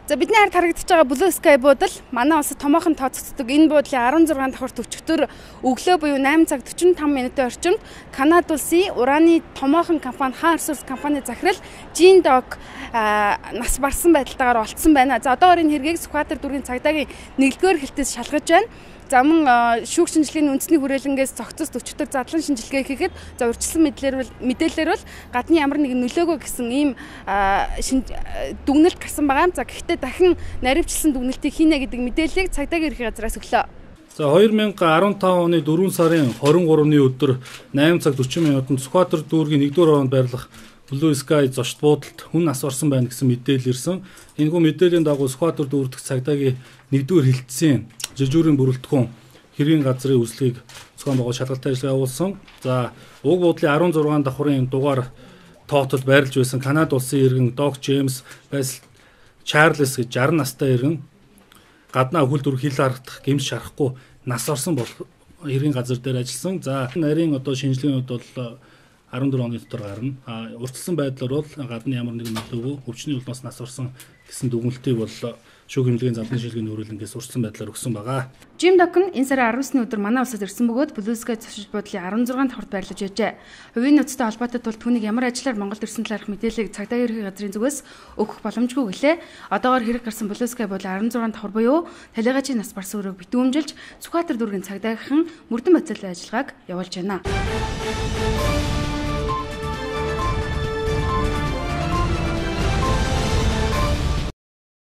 За бидний ард харагдаж байгаа Blue Sky буудал манай улсад томоохон тооцогддог энэ буудлын 16 давхарт өчигдөр өглөө буюу 8 цаг 45 минутын орчимд Канада улсын ураны томоохон компани Хан Resource компани захирал Жин Дог нас барсан байдалтайгаар олдсон байна. За одоогоор энэ хэргийг Сүхбаатар дүүргийн цагдаагийн 1-р хэлтээс шалгаж байна. За мөн шүүх шинжилгээний үндэсний хүрээлэнгээс зохицост өчигдөр задлан шинжилгээ хийхэд за урьдчилсан мэдээлэлээр бол гадны ямар нэгэн нөлөөгөө гэсэн ийм дүгнэлт гарсан байгаа. За гэхдээ дахин наривчлсан дүгнэлтийг хийнэ гэдэг мэдээллийг цагдаагийн ерхий газраас өглөө. За 2015 оны 4 сарын 23-ны өдөр 8 цаг 40 минутанд Сүхбаатар дүүргийн 1-р хоронд байрлах Blue Sky зочд буудалд хүн нас барсан байна гэсэн мэдээлэл ирсэн. Энэхүү мэдээллийн дагуу Сүхбаатар дүүрдэх цагдаагийн 1-р хилтсийн жижүүрийн бүрэлдэхүүн хэргийн газрын үзлэгийг зохион байгуул шалгалтын ажиллагаа явуулсан. За уг буудлын 16 давхрын дугаар тоотод байрлаж байсан Канада улсын иргэн Дог Джеймс Басил Чарльз гэж 60 настай иргэн гаднаа хөл дүр хил харагдах гэмт шарахгүй нас орсон бол хэргийн газар дээр ажилласан. За нарийн одоо шинжилгээний хувьд бол 14 оны дотор гарна. А урьдчилсан байдлаар бол гадны ямар нэгэн нөлөөгөө өвчний улмаас нас орсон гэсэн дүгнэлтийг бол шүүх хэмнэлгийн задлан шинжилгээний хүрээлэнгээс урьдчилсан байдлаар өгсөн байгаа. Жим Док нь энэ сарын 19-ны өдөр манай улсад ирсэн бөгөөд Blue Sky зочид буудлын 16 давхарт байрлаж байжээ. Хувийн нөөцтэй холбоотой тул түүнийг ямар ажиллаар Монголд ирсэн талаарх мэдээллийг цагдаагийн ерхий газрын зүгээс өгөх боломжгүй гэлээ. Одоогоор хэрэг гарсан Blue Sky буудлын 16 давхар буюу талигачийн нас барсан өрөөг битүүмжилж Сүхбаатар дүүргийн цагдаагийнхан мөрдөн бацаалын ажиллагааг явуулж байна.